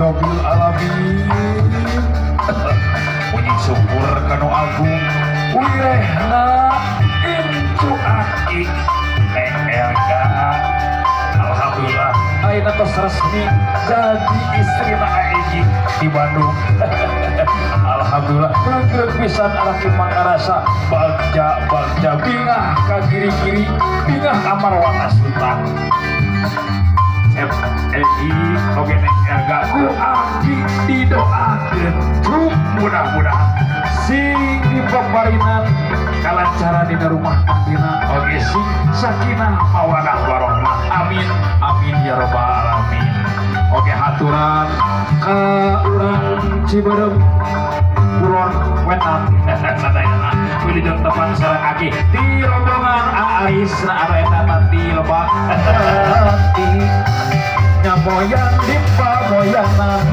Alhamdulillahirabbil alamin. Puji syukur kanu agung, wirehna incu aki Neng Elga. Alhamdulillah ayeuna tos resmi jadi istrina Aeji di Bandung. Alhamdulillah, reugreug pisan alaki mangarasa bagja bagja, bingah ka giri-giri, bingah kamar watas sultan. Cep Egi oge Neng Elga ku aki didoakeun cuk mudah-mudahan sing dipaparinan kalancaran dina rumah tanggana oge sing sakinah mawadah warohmah. Amin amin ya robbal alamin. Oke, haturan ka urang Ciberem Kulon Wetan sadayana, wilujeng tepang sareng aki di rombongan Aaris na anu eta di lebak Hati nyamoyan di pamoyanan,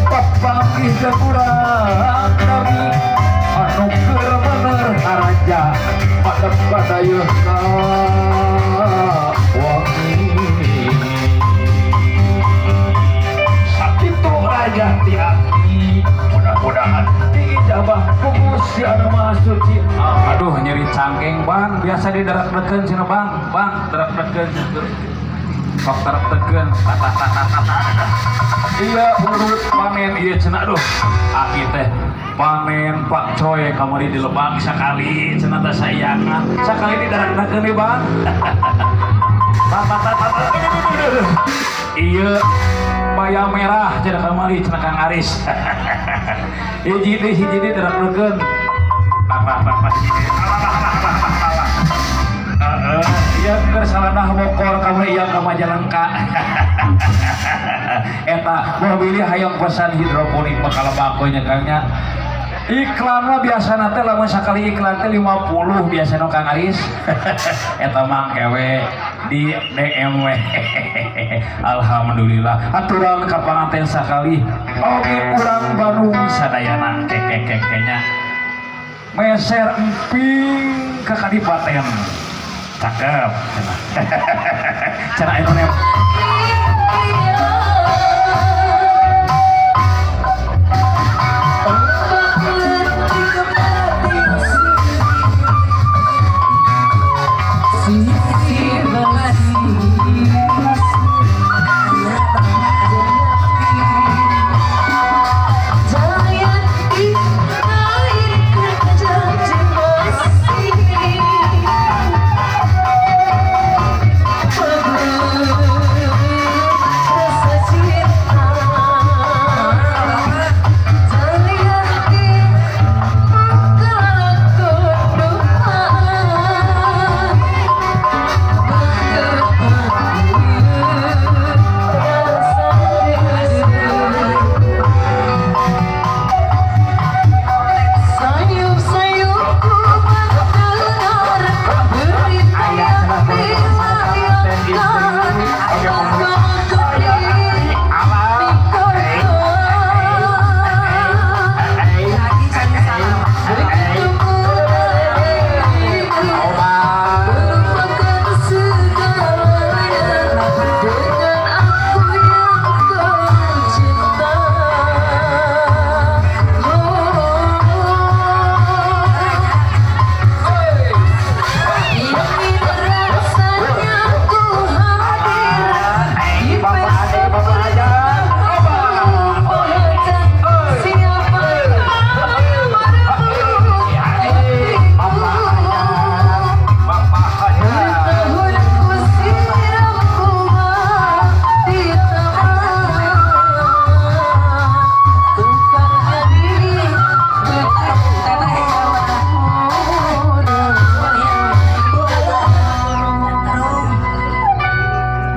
papanggih jeung urang kami anu keur mener haraja madep kadayeuh ka wangi. Sakitu raja ti aki, mudah-mudahan diijabah ku Gusti Anu Maha Suci. Aduh, nyeri cangkeng, Bang. Biasa di darat deken cenah, Bang. Bang, darat deken sok darat deken tata tata tata. Iya, urut panen iya cenah. Aduh, aki teh panen pakcoy kamari di lebak sekali cenah teh sayangan sekali di darat deken nih, Bang. Tata tata tata. Iya, bayam merah cenah kamari cenah Kang Aris. Hiji deui, hiji deui darat deken tata tata. Alah alah alah alah alah. Heeh, iya keur salanah bokor kamu iya ka Majalengka. Eta mau bilih hayang pesan hidroponik bakal bakonya kangnya. Iklan mah biasa teh lamun sakali iklan teh 50 biasa no Kang Aris. Eta mah kewe di DM we. Alhamdulillah, aturan ka panganten sakali oge urang Bandung sadayana kekekekenya meser emping ke kadipaten. Cakep cenah. Cenah anu. Sayup-sayupku mendengar berita yang dilayangkan Bakal Alah. di kota. Bertemu darimu, melupakan segalanya dengan aku yang kau cinta. Oh, ingin rasanya ku hadir di pesta pernikahanmu. Siapa yang merebut hatiku? Bapak aja. Bertahun ku siram bunga di taman, tukar jadi orang.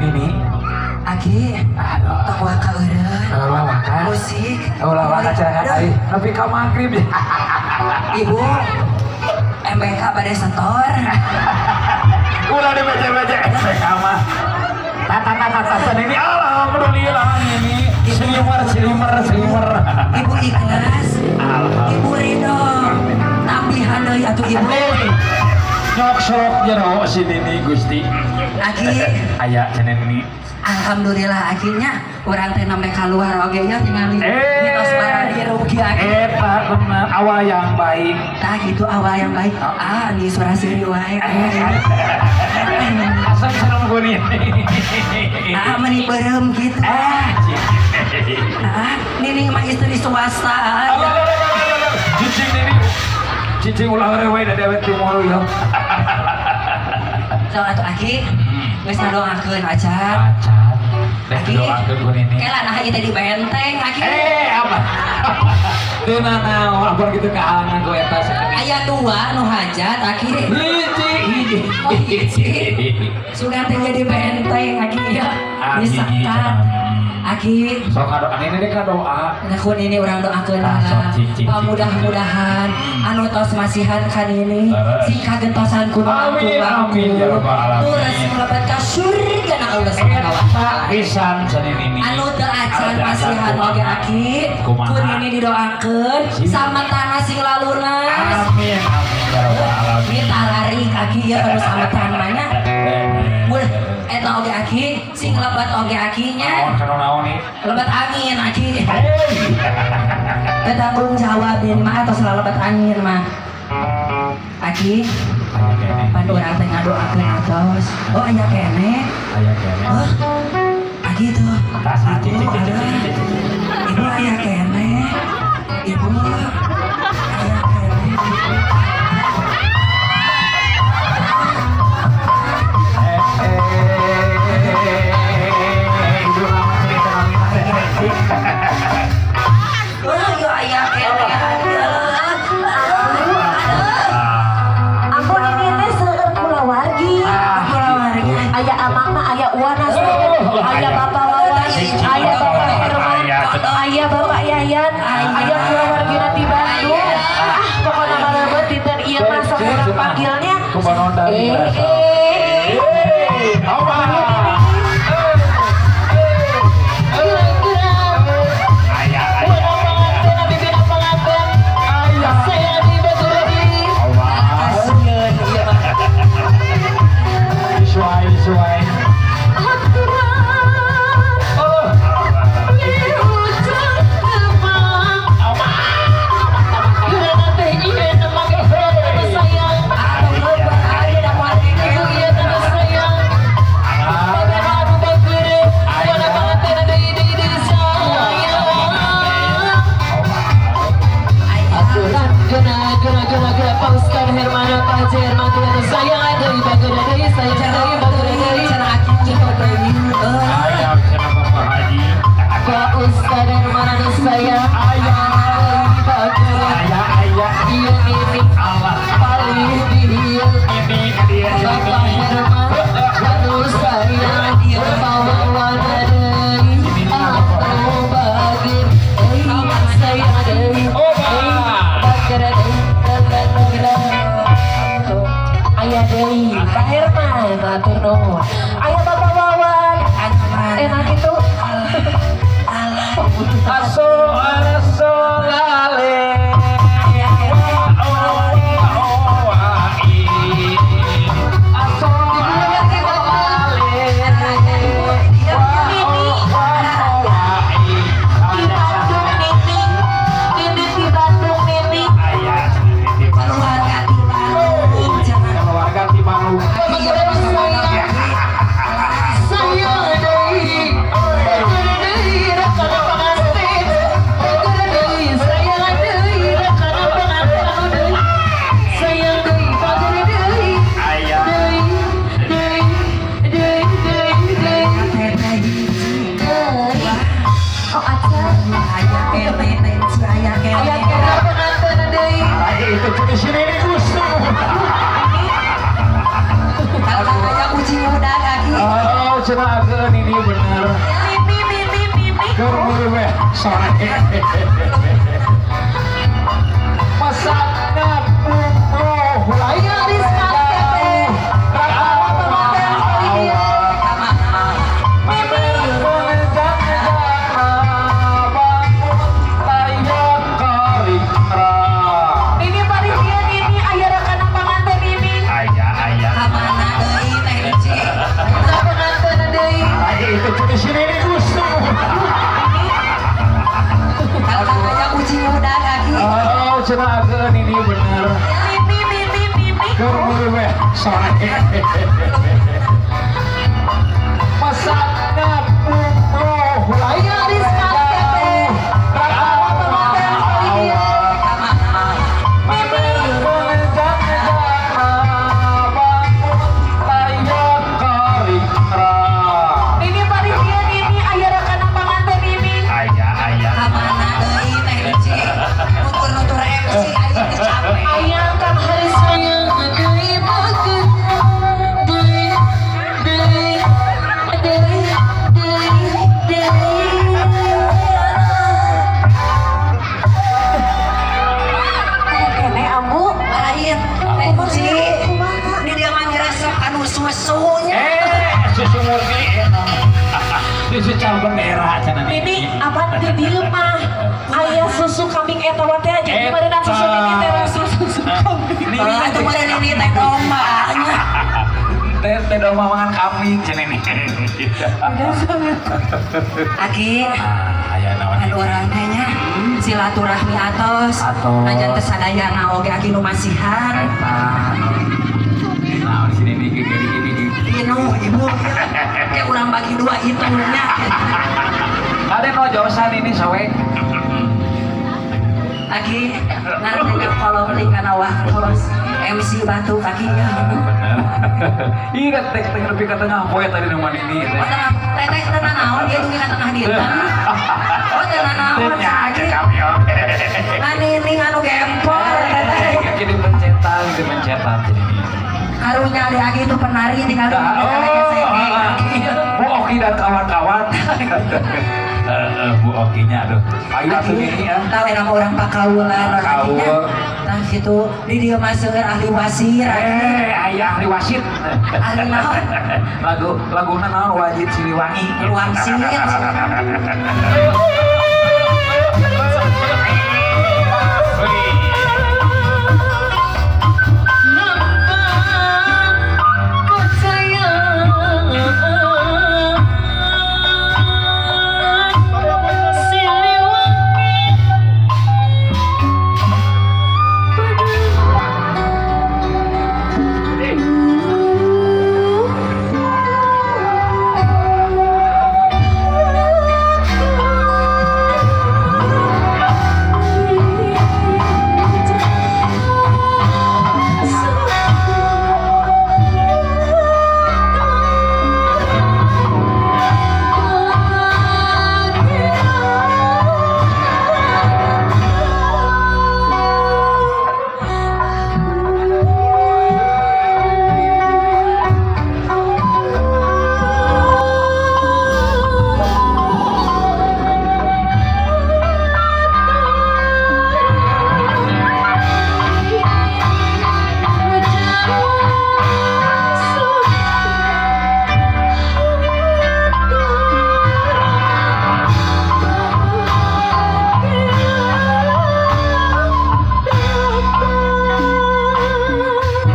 Nini. Aki, Aduh. Tong waka eureun. Ulah waka. Musik. Ulah waka cenah ai. Nepi ka magrib. Ibu, MBK bade setor. Ulah di bece-bece SPK mah. Tata tata tata ini alhamdulillah ini selimer selimer selimer. Ibu ikhlas. Alhamdulillah. Ibu ridho. Nambihan deui atuh, Ibu. Nyok sorok jero si Nini Gusti. Aki. Aya cenah Nini. Alhamdulillah akhirnya urang teh nembe kaluar oge nya tingali Eh. mitos barari rugi aki. Eta bener awal yang baik. Tah gitu awal yang baik. Ah, ini suara siri wae. Asal serem gue nih. Ah, meni beureum gitu. Ah, Ah, Nining mah istri swasta. Alah, alah, alah, alah, alah. Cicing Nini. Cicing ulah rewe da dewek timur ya. So atuh aki, geus ngadoakeun acan. Acan. Deh Aki. doakeun ku Nini. Kela nah ieu teh di benteng aki. Eh, apa? Teu nanaon, apa gitu kehalangan ku eta sakedik. Aya dua nu hajat aki. Hiji, hiji. Oh, hiji. Sugan teh jadi benteng aki ya. Ah, hiji, Disekat. cenah. Aki, Sok ngadoa ini deh doa. Nah, kun ini urang doakeun Ah, sok, lah. cing, cing, cing. Pamudah-mudahan anu tos masihan kan ini Leres. sing kagentosan ku nu Amin, amin, ya rabbal alamin. Terus melebat ka surga na Allah Subhanahu wa Eta taala. pisan cenah Nini. Anu teu acan Anu teu acan masihan kumaha. oge aki, Kumaha. kun ini didoakeun Sing. sama tanah sing lalunas. Amin, amin ya rabbal alamin. Ini tararik aki ya anu sametan mah nya. Mun eta oge aki sing lebat oge akinya. Naon kanu naon nih? Lebat angin aki. Hey. Teu tanggung jawab ini mah atau selalu lebat angin mah. Aki, Aya keneh. pan urang teh ngadoakeun atos. Oh aya keneh. Aya keneh. Oh, aki tuh. Tas Ibu, cicing cicing alah. cicing cicing. Ibu aya keneh. Ibu aya keneh. Eh, ibu lama cerita nami Oh, ieu aya keneh. Aduh, aduh. Aku ini teh seueur kulawargi. Kulawargi. Aya amangna, aya uwana, Oh, aya aya. Bapak Wawan, aya Bapak Herman, aya Bapak Yayan, aya kulawargi di Bandung. Ah, pokoknya mah leubet dinten ieu mah sok urang panggilnya. Kumaha dari Eh, eh. Eh, apa? Kira-kira Aya, aya, Wana pengantin, abi bina pengantin. aya. Saya di Baturadi. Awas. Kasieun ieu mah. Suai, suai. Aturan Oh. di ujung tebang. Geura teh ieu nemang anu sayang. Atuh lebat aya da moal Ibu ieu teh sayang. Bagaimana anu bageure, wana pengantin deui deui deui sayang. Aturan gena gena gena gena Pak Ustad Hermana Pak Haji Herman teh sayang deui bageure deui sayang deui bageure deui. Cenah aki jero deui. Aya, cenah Bapak Haji. Pak Ustad Hermana anu sayang. Aya. Deui bageure. Aya, aya. Ieu nini Allah. palih dieu. Ini dia. Bapak Herman anu sayang. Pawawan deui. Anu bageur deui sayang deui. Bageur deui. Aya deui Pak Herman atur nuhun. Aya Bapak Wawan. Enak itu. Alah. Aso aso lale. Aso Di Bandung Nini. Nini di Bandung Nini. Keluarga di Bandung cenah. Keluarga di Bandung. Saya deui. Bageur deui rekana pengantin. Bageur deui sayang deui rekana pengantin anu deui. Sayang deui bageur deui. Aya. Deui deui deui deui deui. Teteh hiji. Deui. Oh acan. Aya keneh teh si aya Aya keneh. kena pengantin deui. Lagi itu di sini nih Gusti. Kalau aya kucing udah kaki. Oh, cenah ageun ini bener. Mimi mimi mimi. Keur we sore. Masakna oh Ayo Rizka teteh. Pengantin kali dia. Mimi. Mimi paling dia Nini aya rekana pengantin Nini. Doakeun ini bener. Mimi, Mimi, Mimi. Keur we sore. Masakna pungkoh Ayo Risma Tete. Mimi panitia Mimi aya rekan panganten Mimi. Aya aya. Kamana deui Teh Ici? Nutur-nutur MC aing geus capek. Aya Kang Haris sayang deui bageun deui deui deui deui deui. Kene ambu. Lain Teh Ici. Di dieu mah ngeresep anu susunya. Susu murni enak. Susu cal bendera cenah. Mimi apa di dieu mah aya susu kambing eta wa teh jadi meureunna susu Mimi teh susu kambing. Ini Atuh meureun ini teh domba nya. Teh teh domba mangan kambing cenah ini. Aki, Ah, aya naon kan urang teh nya silaturahmi atos. Atos. Najan teh sadayana oge aki nu masihan. Eta. Nah, di sini nih gini gini gini. Inu ibu kayak urang bagi dua hitungnya. Ada no josan ini sowe. Aki ngarti kolom teh kana waktos MC batu kakinya. Bener. Iya teh teh lebih ke tengah poe tadi numan ini. Oh tengah teh teh teu naon dia dugi ka tengah dinten. Oh teu naon Ya, aki. Kami oke. Nganining anu gempor teh teh. Jadi pencetan, jadi pencetan jadi. Karunya di aki itu penari tinggal di Nah, oh, Bu Oki dan kawan-kawan. Bu Okinya aduh. Ayo atuh gini ya. Tahu nama orang pakaulan Pakaul. akinya. Tah gitu di dieu mah seueur ahli wasir. Ayah ahli wasit. Ahli naon? Lagu laguna naon Wajid Siliwangi. Wangsit.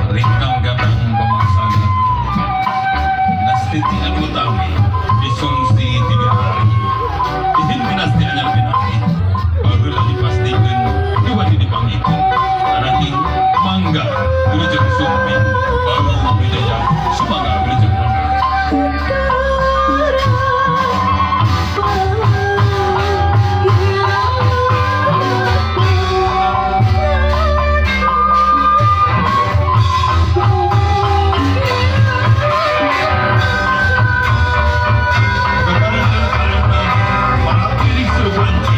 Rintang gatang pemaksana Nastiti anu utami Disungsi 3 hari Dihin pinasti anyar pinami Baheula dipastikeun Diwani dipangikeun Ananging mangga wilujeng sumping Baru wijaya sumangga wilujeng mangga. Para pilih seruanci.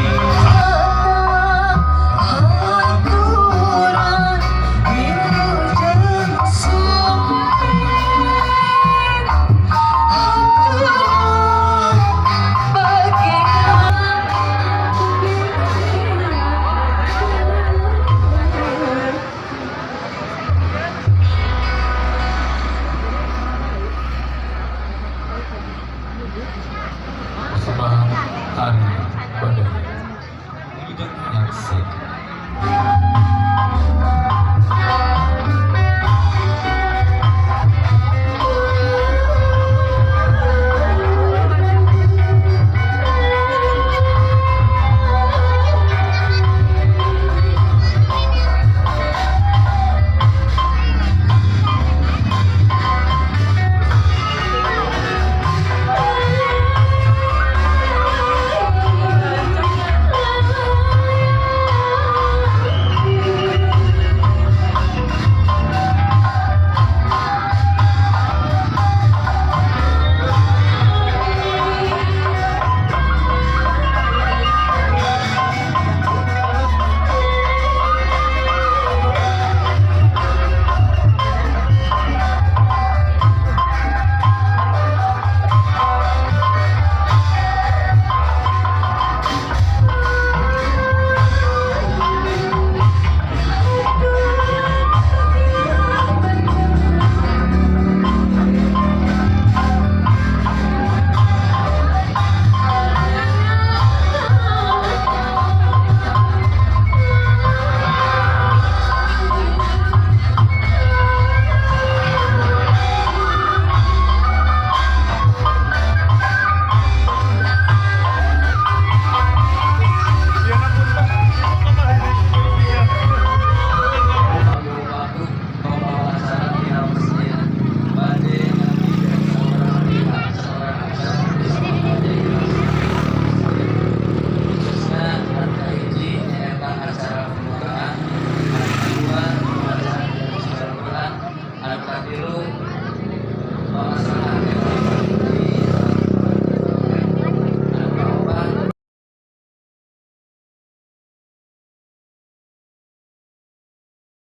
Persembahan tari badai. Wilujeng nyaksikan.